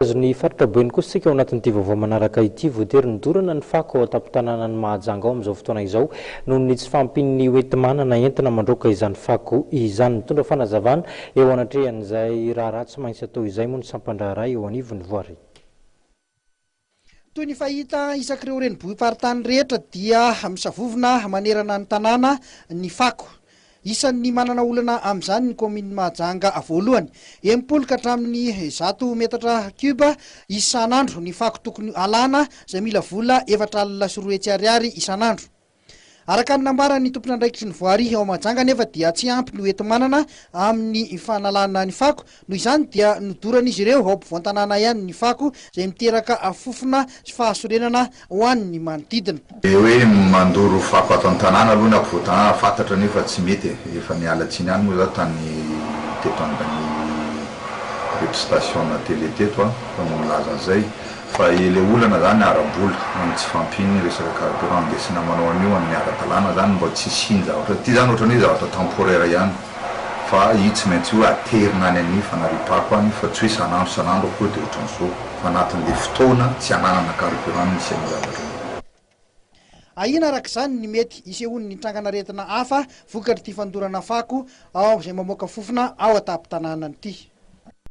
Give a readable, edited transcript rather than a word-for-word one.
Azon'ny faritra Boeny kosa isika ao anatin'ity vaovao manaraka ity. Voatery nodorana ny fako ao an-tampon-tanànan'i Mahajanga ao amin'izao fotoana izao noho ny tsy fahampian'ny hoenti-manana entina mandroaka izany fako izany. Mitondra fanazavana eo anatrehan'izay raharaha tsy maintsy atao izay moa ny sampan-draharaha eo anivon'ny voirie. Toy ny fahita isak'ireo renivohi-paritany rehetra dia misavovona manerana ny tanàna ny fako. Isan'ny manana olana amin'izany ny kaominin'i Mahajanga voalohany. 60 ka hatramin'ny 100 metatra cube isan'andro ny fako tokony alana izay mila vola 240 ariary isan'andro. Araka ny nambaran'ny tompon'andraikitry ny voirie ao Mahajanga anefa dia tsy ampy ny hoenti-manana amin'ny fanalana ny fako, noho izany dia nodoran'izy ireo ao ampovoan-tanàna ihany ny fako izay miteraka fofona sy fahasorenana ho an'ny manodidina. Le hoe mandoro fako ato an-tanàna aloha na ampovoan-tanàna fantatra anefa tsy mety e, efa niala tsiny ihany moa za tany teto andan'ny reto station-na télé teto a, fa no nilaza an'izay. Fa ilay olana zany ara-bola amin'ny tsy fahampian'ny resaka carburant andesina manao an'io amin'ny ara-dalàna zany mba tsy hisian-javatra ity zany ohatran'ny hoe zavatra temporaire ihany fa io tsy maintsy hoe aterina any amin'ny fanariam-pako any fa tsy hoe isan'andro isan'andro akory dia ohatran'izao fa anatin'ilay fotoana tsy ananana carburant no hisian'io zavatra io. Ahiana araka izany ny mety hisehoan'ny trangan'aretina hafa vokatr'ity fandorana fako ao izay mamoaka fofona ao an-tampon-tanàna ity.